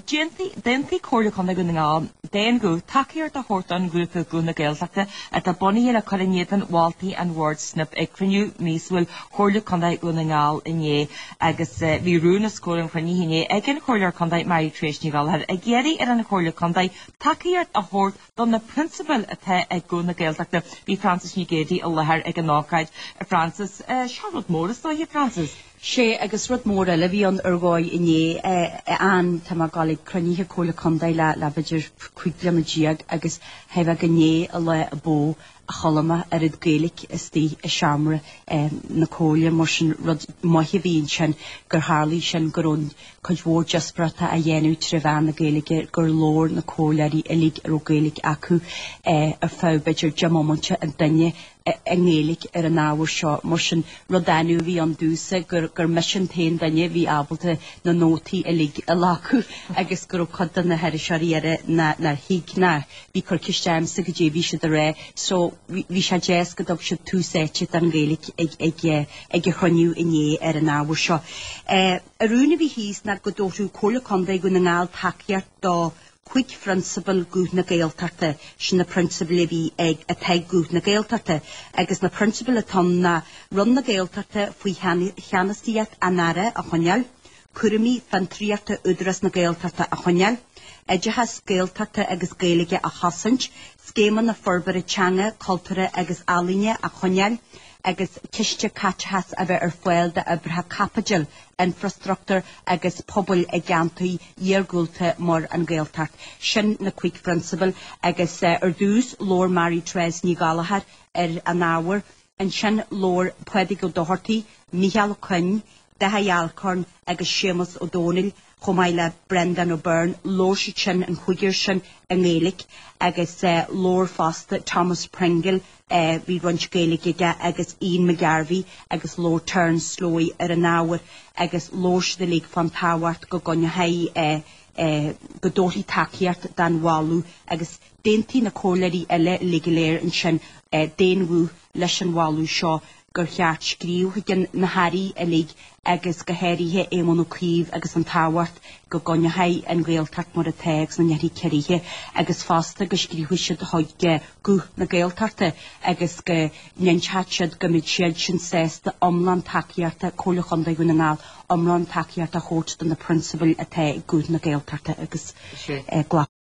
D'aontaigh Comhairle Contae Dhún na nGall d'aon ghuth tacaíocht a thabhairt don ghrúpa Guth na Gaeltachta atá bunaithe le cur in éadan mholtaí an Bhoird Snip ag cruinniú míosúil Chomhairle Contae Dhún na nGall inné agus bhí rún os comhair an chruinnithe inné ag an Chomhairleoir Contae Mary Therese Ní Ghallchóir ag iarraidh ar an Chomhairle Contae tacaíocht a thabhairt do na prionsabail atá ag Guth na Gaeltachta. Bhí Frances Ní Ghéidigh i láthair ag an ócáid. Frances, Seo rud mór is dóiche, Frances. Sé, agus rud mór eile a bhí ann ar dhóigh inné, Ann, tá mé ag gabháil ag cruinnithe Comhairle Contae le, le b'fhéidir 15 bliana agus theidhfeá gur inné an lá a ba mhó a chuala mé oiread Gaeilge istigh i seomra na Comhairle, mar sin rud maith a bhí ansin gur tharlaigh sin, go raibh cuid mhór díospóireachta á dhéanamh tré mheán na Gaeilge, gur labhair na comhairleoirí uilig a raibh Gaeilge acu ar feadh b'fhéidir 10 mbomaite an duine i nGaeilge ar an ábhar seo. Mar sin, rud annamh a bhí ann domhsa gur gur mise an t-aon duine a bhí ábalta na nótaí uilig a ghlacadh agus go raibh cuid de na hiriseoirí eile nár thuig ná bhí cur ceiste a'msa goidé a bhí siad a rá. So, bhí sé deas go dtug siad tús áite don Ghaeilge ag ag ag an chruinniú inné ar an ábhar seo. An rún a bhí thíos ná go dtabharfadh Comhairle Contae Dhún na nGall tacaíocht do 5 phrionsabal Guth na Gaeltachta, sin na prionsabail a bhí ag, atá ag Guth na Gaeltachta, agus na prionsabail atá ann ná Roinn na Gaeltachta faoi cheannasaíocht an Aire a choinneáil, cúraimí fiontraíochta Údarás na Gaeltachta a choinneáil, oideachas Gaeltachta agus Gaeilge a chosaint, scéimeanna forbartha teanga, cultúrtha agus ealaíne a choinneáil, agus ciste caiteachais a bheith ar fáil d'oibreacha caipitil, infreastruchtúir agus pobail i gceantair iargúlta mar an Ghaeltacht. Sin na cuig phrionsabal agus ar dtús labhair Mary Therese Ní Ghallchóir ar an ábhar, ansin labhair Pádraig Ó Dochartaigh, Micheál Ó Coinn, Daithí Alcorn agus Séamus Ó Domhnaill chomh maith le Breandán Ó Beirn, labhair siad sin, an chúigear sin, i nGaeilge agus labhair fosta Thomas Pringle, bhí roinnt Gaeilge aige, agus Ian McGarvey agus labhair Terence Slowey ar an ábhar agus labhair siad uilig fán tábhacht go gcoinneofaí, go dtabharfaí tacaíocht don mholadh agus d'aontaigh na comhairleoirí eile uilig go léir ansin d'aon ghuth leis an mholadh seo. gur cheart scríobh chuig na hairí uilig agus go háirithe Éamon Ó Cuív agus an tábhacht go gcoinneofaí an Ghaeltacht mar atá agus nach ndéanfaí ciorruithe agus fosta go scríobhadh siad chuig Guth na Gaeltachta agus go n-inseodh siad go mbeadh siad sin sásta iomlán tacaíochta, Comhairle Chontae Dhún na nGall, iomlán tacaíochta a thabhairt do na prionsabail atá ag Guth na Gaeltachta agus glacadh.